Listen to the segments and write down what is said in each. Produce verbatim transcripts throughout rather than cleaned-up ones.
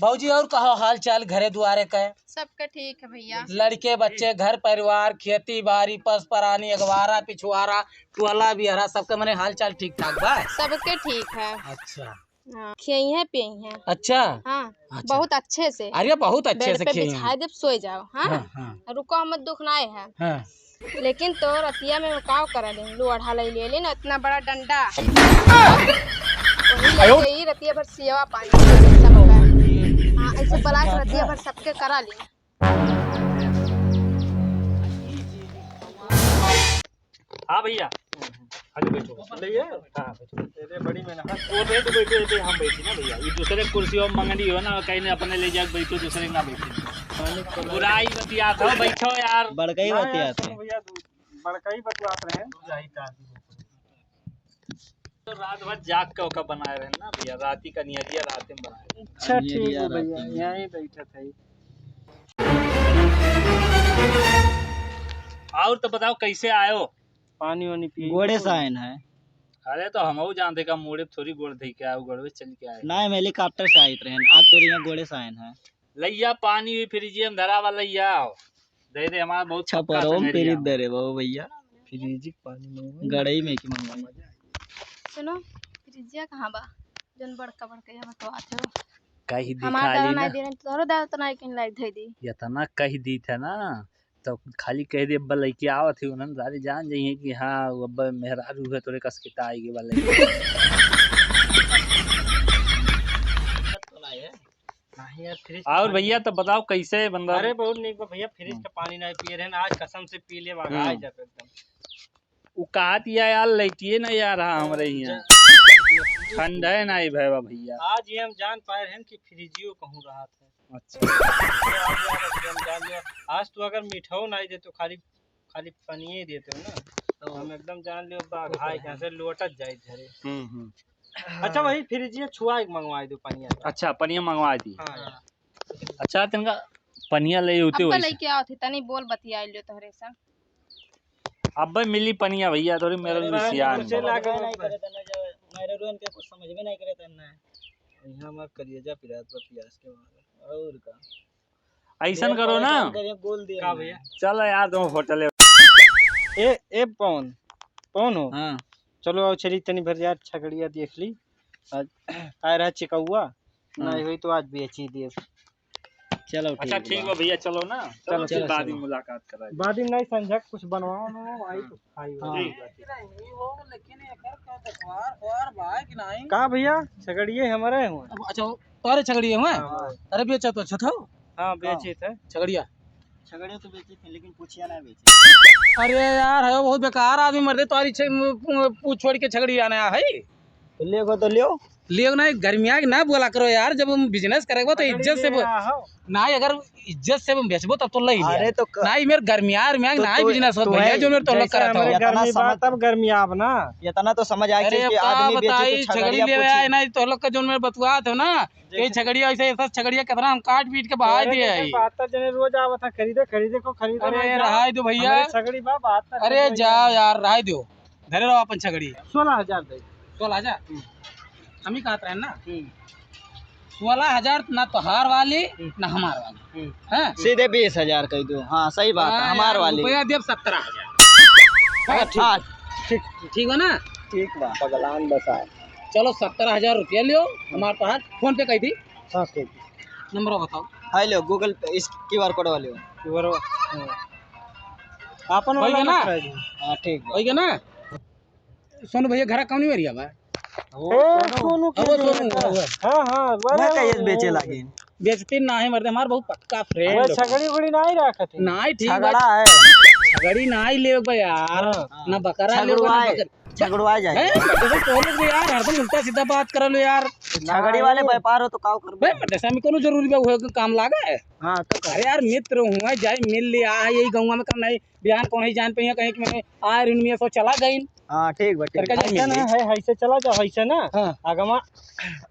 भौजी, और कहो हाल चाल घरे दुआरे के? सबके ठीक है भैया। लड़के बच्चे, घर परिवार, खेती बाड़ी, पस परानी, अगवारा पिछवारा, टोला बिहरा, सबके मने हाल चाल ठीक ठाक बा? सबके ठीक है। अच्छा। हाँ, खियइहें पियइहें। अच्छा। हाँ, अच्छा। बहुत अच्छे से। अरे, बहुत अच्छे से खियइहें। बेड पे बिछाए देब, सोए जाओ। हाँ? हाँ, हाँ। रुको, हम दुख नाय है। हाँ। लेकिन तो रतिया में काव करा लेन, लोढ़ा ले ले लेन, इतना बड़ा डंडा। वही लेके ई रतिया भर सियवा पानी सबका। हाँ, ऐसे बलाक रतिया भर सबके करा लेन। हाँ भैया, आगे बैठो। ले ये? हाँ, बैठो। अरे, बड़ी मेहनत। वो बैठ, बैठो, बैठो, हम बैठी ना भैया। ये दूसरे कुर्सी और मंगनी हो ना, कहीं ने अपने ले जाके बैठो, दूसरे ना बैठे। बुराई बतियात हो, बैठो यार। बड़का ही ना यार, बतियात सुनो है। भैया, बड़का ही बतियात रहे। तो रात भर जाग के ओका बनाए रहे ना भैया, राती का नियरिया रात में बनाए रहे। अच्छा, ठीक है भैया, यहीं बैठा था। और तो बताओ, कैसे आयो? पानी वानी पिए। गोड़े से आयन है। अरे, तो हमहू जानते का, मोड़े पे थोड़ी गोड़ धई के आयो, गोड़वे चल के आए। ना, हम हेलीकॉप्टर से आइत रहन, आज तोरी यहाँ गोड़े से आयन है। लइया पानी भी फ्रिजिया में धरा बा, लइया आओ। दे दे, हमारा बहुत पक्का छपरो में संगरिया। फ्रिज दे रे बाबू भैया। फ्रिज के पानी मंगवाई। गड़ई में की मंगवाई। सुनो, फ्रिजिया कहाँ बा? जौन बड़का बड़का यहाँ बतवात हो। कही दी हमार खाली दादा ना। नहीं दे रहे, तोहरो दादा तो नहीं किन लाई धई दी। इतना कही दी थे ना, तो खाली कह दे, "अब्बा लइके आवत ही," उन्हन सारे जान जाइए कि हाँ, वो अब्बा मेहरारू है, तोरे कस के ताई के बा लइके। नहीं यार, फ्रिज और भैया, तो बताओ कैसे बंदा? अरे, बहुत नीक बा भैया, फ्रिज हम्म। का पानी नहीं पिए रहे ना, आज कसम से पी ले, हम्म। आ जाते एकदम। उ कहत या यार, लइटिए नहीं आ रहा हमरे यहाँ। जा। ठंडा है नहीं भैया, भैया। आज ये हम जान पाए रहे कि फ्रिजियो कहूँ रहा था। अच्छा। आज तो अगर मीठो नहीं दे तो खाली, खाली पनिये देते हो ना, तो हम एकदम जान लियो बा, भाई यहाँ से लोटत जाए घरे। हम्म, हम्म। अच्छा, वही फ्रिजिया छुआ के मंगवा दो पनिया। अच्छा, पनिया मंगवा दी। हाँ यार। अच्छा, तनका पनिया ले होते अब तो वैसे। लेके आओ थे, तनी बोल बतिया लियो तोहरे से। अब्बे मिली पनिया भैया, थोड़ी मेरे अरे, रुसियान। कुछ लागे नहीं करे तन्ने जो, मेरे रुएन के कुछ समझ में नहीं करे तन्ने। यहाँ हमार कलियजा पिरात बा पियास के मारे। और का? ऐसन करो ना। गोल दिया का भैया? चलो यार, तुम होटल है। ए, ए, पवन, पवन हो? हाँ। चलो आओ, चली तनी भर यार, छगड़िया देख ली। आज आए रहा चिकौआ, हाँ। नहीं हुई तो आज बेची देव। चलो, अच्छा, ठीक ठीक बा। बा भैया, चलो ना। चलो, चलो, फिर चलो, बाद में चलो। मुलाकात कराई। बाद में नहीं संझा कुछ बनवाओ ना भाई, हाँ। कुछ खाई हो। हाँ। ठीक बा, ठीक। नहीं हो, लेकिन एकर का तो द्वार, द्वार बा कि नहीं? का भैया, छगड़िए हमारे हुए? अब, अच्छा, तोरे छगड़िए हुए? हाँ, हाँ। अरे, बेचा तो अच्छा था। हाँ, बेची थे। छगड़िया। छगड़िया तो बेची थे, लेकिन पूछिया ना बेची। अरे यार, है वो बहुत बेकार आदमी मर दे, तोरी छे-, मु-, मु-, पूछ छोड़ के छगड़िया आने आ है। तो लेगो तो लियो। लियो ना, गर्मिया के ना बोला करो यार, जब हम बिजनेस करेगो तो इज्जत से बो-, ना, अगर इज्जत से हम बेचबो तब तो लई लिया। अरे तो क-, ना, ये मेरे गर्मिया, गर्मिया तो ना तू, बिजनेस होत तू भैया, है, जो मेरे तो लोग जैसे करत हो। हमारे इतना गर्मी बात समझ, तब गर्मिया अब ना। इतना तो समझ आए अरे कि अब का आदमी बेचे तो बताई, छगड़ी छगड़ी लेवे आए ना, तो लोग का जो मेरे बतुआत हो ना, ये छगड़िया ऐसे, ऐसा छगड़िया कितना हम काट पीट के बहाई दिए है। बहत्तर जने रोज आवत है, खरीदे, खरीदे को खरीदे अरे, नहीं जाओ। रहाई दो भैया। हमारे छगड़ी बा, बहत्तर अरे, जने जाओ यार, रहाई दो। धरे रहो अपन छगड़ी। सोलह हजार दे। सोलह हजार? हम्म। हम ही कहत रहे ना। हम्म। सोलह हजार ना तोहार वाली, हम्म। ना हमार वाली। हम्म। हैं? सीधे बीस हजार कह दो। हाँ, सही बात है, हाँ हमार यार, वाली। रुपया देब सत्रह हजार। हाँ, ठीक। हाँ, ठीक। ठीक बा ना? ठीक बा। बगलान बसा। चलो, सत्रह हजार रुपया लियो, हमार पास फोन पे कह दी। हाँ, ठीक। नंबर बताओ। हेलो, Google Pay, इस क्यूआर कोड वाले हो। क्यूआर, हाँ। आपन वही वाला ना? मत कराई। हाँ, ठीक बा। वही ना? सोनू भैया, घरा कौन एरिया बा? ओ, सोनू। सोनू के अब वो सोनू, एरिया। वो। हाँ, हाँ, मैं अरे, कहिए वो, बेचे वो। लागे। बेचती नाही मरते, हमार बहुत पक्का फ्रेंड वो है। छगड़ी उगड़ी नाही रखत है। नाही, ठीक छगड़ा बा। है। छगड़ी नाही लेबे यार। हाँ। ना बकरा लेबे, ना छगड़ुआए। बकरी। छगड़ुआ जाए। हैं? जैसे तोहरे से यार, हरदम उल्टा सीधा बात करल हो यार। छगड़ी वाले व्यापार हो तो काव करबे? बे, जैसे हमें कोनो जरूरी बा, वो काम लागे है। हाँ, तो अरे यार, मित्र हुआ, जाए मिल लिया, यही गौवा में काम नाही, बिहान कौन ही जान पे कहीं कि मैंने आए रही, मैं सो चला गई। हाँ, ठीक बा, ठीक करके बा। जाए मिल ऐसा ना ली। है, ऐसे चला जाओ, ऐसे ना। हाँ। अगवा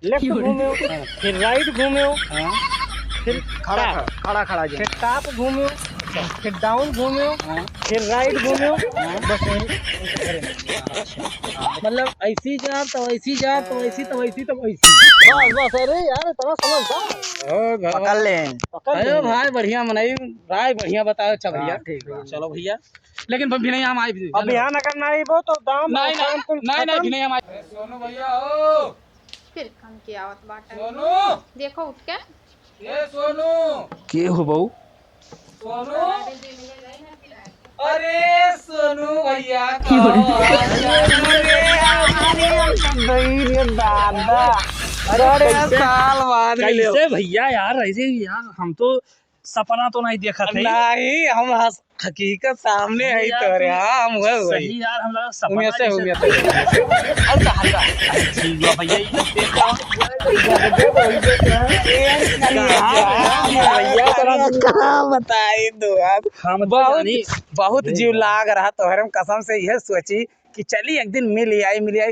लेफ्ट घूमे हो, हाँ। फिर राइट घूमे हो, हाँ। फिर खड़ा, टॉप, खड़ा, खड़ा, खड़ा जाए। फिर टॉप घूमे हो, फिर डाउन घूमे हो, हाँ। फिर राइट घूमे हो, हाँ। बस वहीं। मतलब ऐसी जा, तो ऐसी जा, तो ऐसी, तो ऐसी, तो ऐसी। बस, बस, अरे यार, इतना समझ बा। ओ, घर पकड़ ले। पकड़ अरे ले। भाई, बढ़िया मनई, राय बढ़िया बताओ। अच्छा भैया, हाँ, ठीक बा। चलो भैया, लेकिन अब भी नहीं हम आए भी। अब बिहान अगर नहीं बो तो दाम नहीं, और नहीं, काम कुल नहीं, नहीं, खत्म। भी नहीं हम आए। ए, सोनू भैया हो। फिर कम के आवत बाटे। सोनू। देखो उठ के। ए, सोनू। के हो बहू? सोनू। अरे, सोनू भैया, की हो रही? अरे, अरे, अरे, दादा। अरे, अरे, कैसे? साल बाद मिले। कैसे भैया यार, ऐसे ही यार, हम तो सपना तो नहीं देखत है। नहीं, हम हस-, हकीकत सामने है यार, तोरे। तुम हाँ, हम हुए, हुए। सही यार, हम लोग सपना उमें से, जैसे उमें से। और कहाँ का? अरे ठीक बा भैया, ये देखो। कहाँ भैया, कहाँ कहाँ बताई दो आप? हम तो बहुत, जानी। बहुत अरे जीव यार। लाग रहा तोहरे में, कसम से यह सोची कि चली एक दिन मिल आई, मिल आई।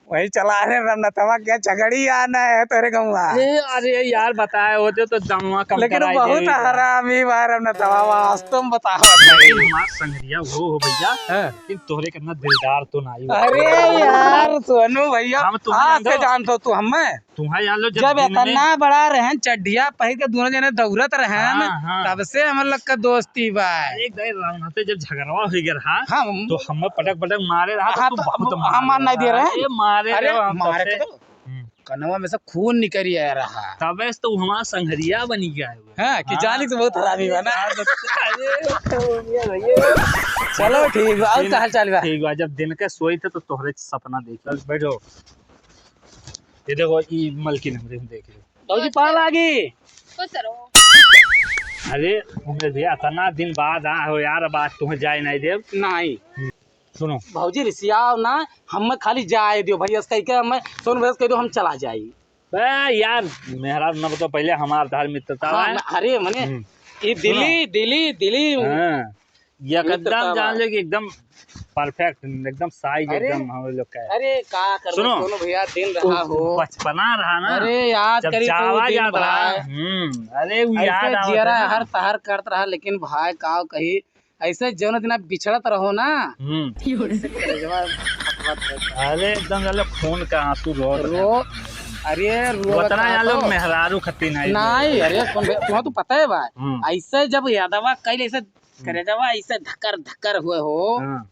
वही चला रहे रमनथवा, क्या झगड़ी आना है तोरे गौवा। ए, अरे यार, बताए होते तो दमवा कम लेकिन कराई बहुत देई। हरामी बा रमनथवा, वास्तव में बताओ। लेकिन हमार संगरिया वो हो भैया, हाँ। लेकिन तोहरे कितना दिलदार तो ना आई। अरे यार, सोनू भैया, हम तुम्हें आज से जान दो। जानत हो तू हमें। तुम्हारे यहाँ लो जब जब दिन में इतना बड़ा रहन, चड्डिया पहिर के दोनों जने दौड़त रहन, हाँ, हाँ। तब से हम लोग का दोस्ती बा। एक दाई रमनथे जब झगड़वा हो गया रहा, हाँ, हम तो हम पटक पटक मारे रहा, हाँ, तो तू तो बहुत हम, मारे हम मार नहीं दे रहा। रहे। अरे मारे अरे रहे हम मारे तब से। के तो हम्म। कनवा में से खून निकल आया रहा। तबे से तो हमारा संघरिया बनी गया है वो। हाँ, कि हाँ। जानी से बहुत हरामी बा ना। हाँ, तो अरे, तो ये भैया। चलो ठीक बा, और दिन का हाल चाल बा? ठीक बा, जब दिन के सोई थे तो तोहरे सपना देख। चल, बैठो। ये देखो, ई मलकिन हमरे में देख लो। बाबूजी, पाँव लागी। खुश रहो। अरे, उमेश भैया, इतना दिन बाद आ हो यार, अब आज तुम्हें जाए नहीं देब। नहीं। सुनो। भौजी रिसियाओ ना, हमें खाली जाए दियो भैया, से कह के हमें सोनू भैया से कह दियो, हम चला जाई। बे यार, मेहरारू ना बताओ, पहले हमार धार मित्रता हाँ, है। मैं, अरे मने, हम्म। ये सुनो। दिली, दिली, दिली। हाँ। ये मित्रता एकदम बा। जान लो कि एकदम perfect, एकदम size अरे, एकदम हम लोग का है। अरे का करबो सुनो, सोनू भैया, दिन वो रहा हो। बचपना रहा ना, अरे याद जब करी तो जावा दिन याद रहा। भाई। हम्म, अरे वो ऐसे याद आवत जियरा है ना। हर तहर करत रहा, लेकिन भाई का कही, ऐसे जौन दिन आप बिछड़त रहो ना, हम्म। ऐसे करेजवा फटफट होता। अरे एकदम जान लो खून का आंसू रो रहे रो, हैं। अरे रो उतना का जान लो तो मेहरारू खत्ती नहीं। नहीं, अरे कौन भैया, तुम्हें तो पता है भाई, हम्म। ऐसे जब यादवा कइल ऐसे हम्म। करेजवा ऐसे धकर धकर हुए हो। हाँ।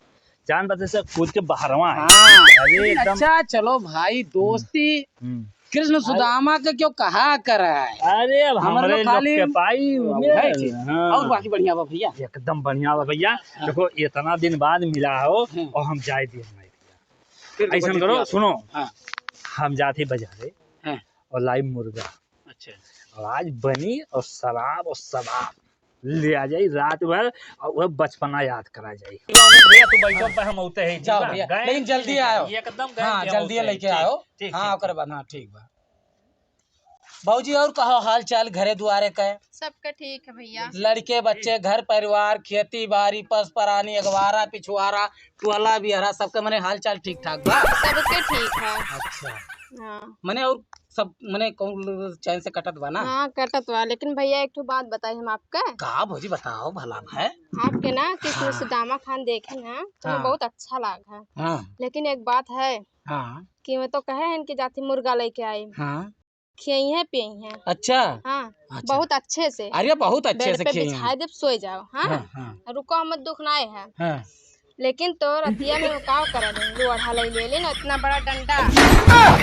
जान बदे से कूद के बहरवा है। हाँ। अरे लेकिन एकदम अच्छा, चलो भाई, हम्म। दोस्ती हम्म। कृष्ण अरे सुदामा के क्यों कहा कर है? अरे अब हमरे हमरे लोग खाली के पाई वो उमेर। है जी। हाँ। और बाकी बढ़िया बा भैया? एकदम बढ़िया बा भैया। हाँ। देखो इतना दिन बाद मिला हो हम्म। और हम जाए दिए नहीं भैया। फिर तो ऐसन बढ़िया करो, बात। सुनो, हाँ। हम जाते बाजारे हाँ। और लाई मुर्गा। अच्छा। और आज बनी और शराब और शबाब ले आ जाई रात भर और वह बचपना याद करा जाई। भैया, तू बैठो, पे हम होते हैं, जाओ ठीक बा? भैया, गए लेकिन जल्दी लेके आयो। आइए, एकदम गए हाँ, लेके जल्दी होते हैं। लेके ठीक, आओ। ठीक, हाँ, ठीक, ओकरे ठीक। बाद, हाँ, ठीक बा। भौजी, और कहो हाल चाल घरे दुआरे का? सबका ठीक है भैया। लड़के बच्चे, घर परिवार, खेती बाड़ी, पस परानी, अगवारा, पिछवारा, टोला बिहरा, सबके मने हाल चाल ठीक ठाक बा? सबके ठीक है। अच्छा। हाँ। मने और सब मने कौन चैन से कटत बा ना? हाँ, कटत बा, लेकिन भैया एक ठो बात बताई हम आपका। का भौजी बताओ भला है? आपके ना कृष्ण हाँ। सुदामा खान देखे ना, तो हाँ। बहुत अच्छा लाग है। हाँ। लेकिन एक बात है हाँ। कि मैं तो कहे हैं कि जाती मुर्गा लेके आई। हाँ। खियइहें पियइहें। अच्छा। हाँ, अच्छा। बहुत अच्छे से। अरे बहुत अच्छे बेड से पे खियइहें। बिछाए देब, सोए जाओ। हाँ? हाँ, हाँ। रुको, हम दुख नाए है। हाँ। लेकिन तो रतिया में वो का करे ले, लोढ़ा ले ले, ले ना इतना बड़ा डंडा। हाँ?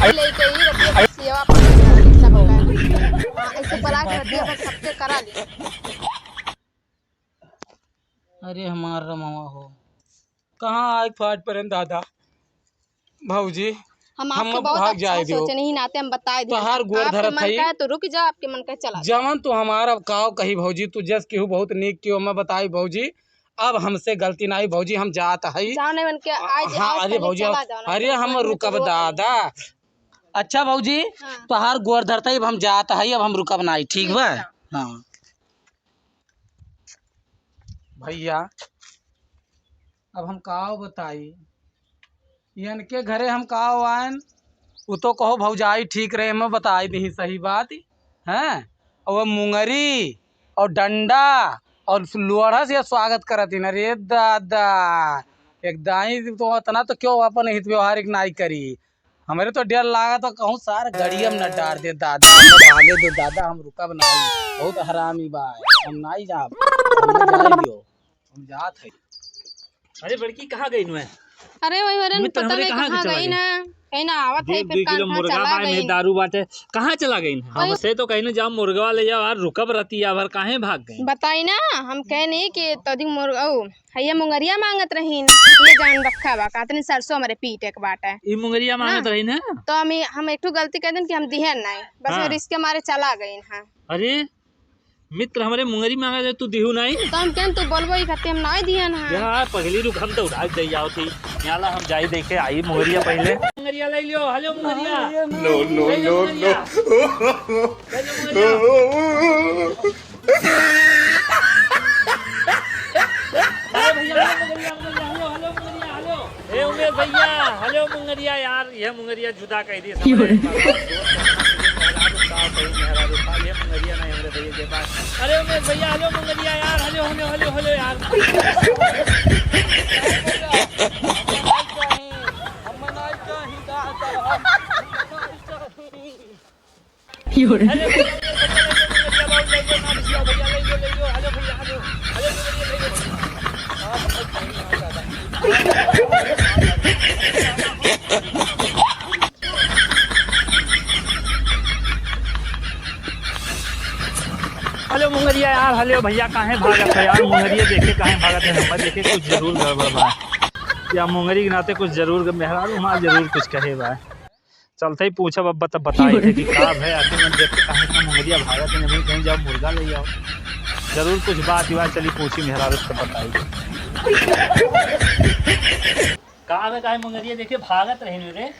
ले के ही रतिया में सियावा पानी सब का। हाँ, ऐसे बला के रतिया में सबके करा ले। अरे हमार रमवा हो, कहाँ आइ फाट परेन दादा? भौजी, हम आपके हम बहुत भाग अच्छा जाए दियो। सोचे, नहीं नाते हम बताए दिए। तोहार गोर आपके धरत मन हई। कहे तो रुक जाओ, आपके मन कहे चला जाओ। जवन तू हमार अब काव कही भौजी, तू जस केहू बहुत नीक केहू, मैं बताई भौजी, अब हमसे गलती नाही भौजी, हम जात हई। जाओ नहीं मन के, आज, हाँ, आज अरे कहीं भौजी, चला जाओ ना, अरे तो हम कोई रुकब तो दादा। अच्छा भौजी, हाँ। तोहार गोर धरत हई, अब हम जात हई, अब हम रुकब नाही, ठीक बा? ठीक बा। हाँ। भैया, अब हम का बताई, इनके घरे हम का आएन, उ तो कहो भौजाई ठीक रहे, मैं बताई दही सही बात, हैं? और मुंगरी और डंडा और लोढ़ा से स्वागत करत ही ना, रे दादा, एक दाई तो इतना तो क्यों अपन हित व्यवहारिक नाई करी, हमरे तो डर लागा तो कहूँ सार गड़िया में न डार दे दादा, हम भागे दो दादा, हम रुकब नाई, बहुत हरामी बा, हम नाई जाब, हम ना जाए दियो, हम जात है। अरे बड़की, कहाँ गई नु है? अरे वही वरन मित्र पता हमरे नहीं कहाँ के कहाँ चला गई गई? ना, कहीं ना आवत है, ये फिर दुई किलो कान्हा मुर्गा चला बा, गई। में दारू बाटे, कहाँ चला गई ना? वही हमसे तो कहीं ना जाओ मुर्गा ले जाओ यार, रुकब रहती है, भर काहे भाग गई? बताई ना, हम कहे नहीं कि तोदी मुर्गा, है, ये मुंगरिया मांगत रहीन, ये जान रखा बा, कहतनी सरसों हमरे पीटे के बाटे। ई मुंगरिया मांगत हाँ। रहीन है? तो हम, हम एक ठो गलती कह देन कि हम दिहन नाई, बस हाँ। रिस्क के मारे चला गईन हाँ। अरे मित्र, हमरे मुंगरी मांगा जाए, तू दिहू नाई? तो हम कहन, तू बोलबो ई खातिर हम नाई दिहन हाँ। यार, पगली रुक, हम तो उधार दे जाओ थी। याला हम जाई देखे आई मुंगरिया पहले। मुंगरिया ले लियो, हेलो मुंगरिया। No, no, ले लियो no, मुंगरिया। No। ले लियो मुंगरिया। अरे भैया, हेलो, मुंगरिया, मुंगरिया, हेलो, हेलो, मुंगरिया, हेलो। ए, उमेश भैया, हेलो, मुंगरिया, यार, ये मुंगरिया जुदा कह दी, समझ में? मेहरारू का कही, मेहरारू का, ये मुंगरिया नहीं, हमरे भैया के पास। अरे, उमेश भैया, हेलो, मुंगरिया, यार, हेलो, हेलो, हेलो, हेलो, यार। हम मनाई चाही, हम मनाई चाही, का, का, हम मनाई चाही। अरे भैया, ले लो, ले लो, ले लो, हेलो भैया, हेलो, हेलो भैया, हेलो, हेलो भैया, ले लो। हेलो मुंगरिया यार, हेलो भैया, काहे भागत है यार? मुंगरिया देखे काहे भागत है? हमारे देखे कुछ जरूर गड़बड़ बा। या मुंगरी के नाते कुछ जरूर, मेहरारू हमार जरूर कुछ कहे बा। चलते ही पूछब, अब बता, बताई थे कि का भय आखिर में देख के काहे इतना मुंगरिया भागत है, नहीं कहीं जाओ मुर्गा ले आओ, जरूर कुछ बात विवाद चली, पूछी मेहरारू से बताई। का भय काहे मुंगरिया देखे भागत रही रे?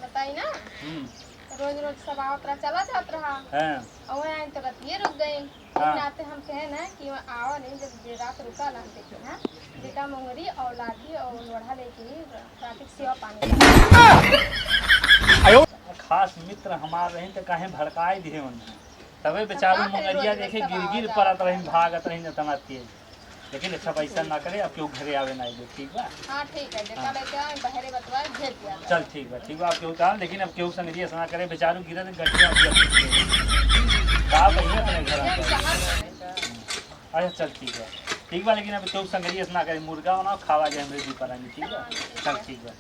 बताई ना, हम्म। रोज रोज सब आवत रहा, चला जात रहा। हाँ। और वहाँ आइन तो रतिये रुक गए। हाँ। नाते हम कहे ना कि वहाँ आवा नहीं, जब जे रात रुका ना हम देखे, हाँ, बेटा मुंगरी औलादी और लोढ़ा लेके ही traffic सेवा पानी। आयो। खास मित्र हमार रही तो काहे भड़काई दिहे उन्हें, तबे बेचारू हाँ, मुंगरिया रोज देखे सब गिर गिर आवत परत रही, भागत रही इतना तेज। लेकिन अच्छा, पैसा ना करे, अब केहू घरे आवे ना दे, ठीक बा? हाँ, ठीक है, बेटा हाँ। लेके आए, बहरे बतवाए, भेज दिया। चल, ठीक बा, ठीक बा, अब केहू का, लेकिन अब केहू संगरिया से ना करे, बेचारू गिरे तो गठिया उठिया पीट ले। का बहिन अपने घर आ जाए। अच्छा, चल, ठीक बा, ठीक बा, लेकिन अब केहू संगरिया से ना करे, मुर्गा बनाओ, खावा जाए, हमरे जी पर आएंगे, ठीक बा? चल, ठीक बा।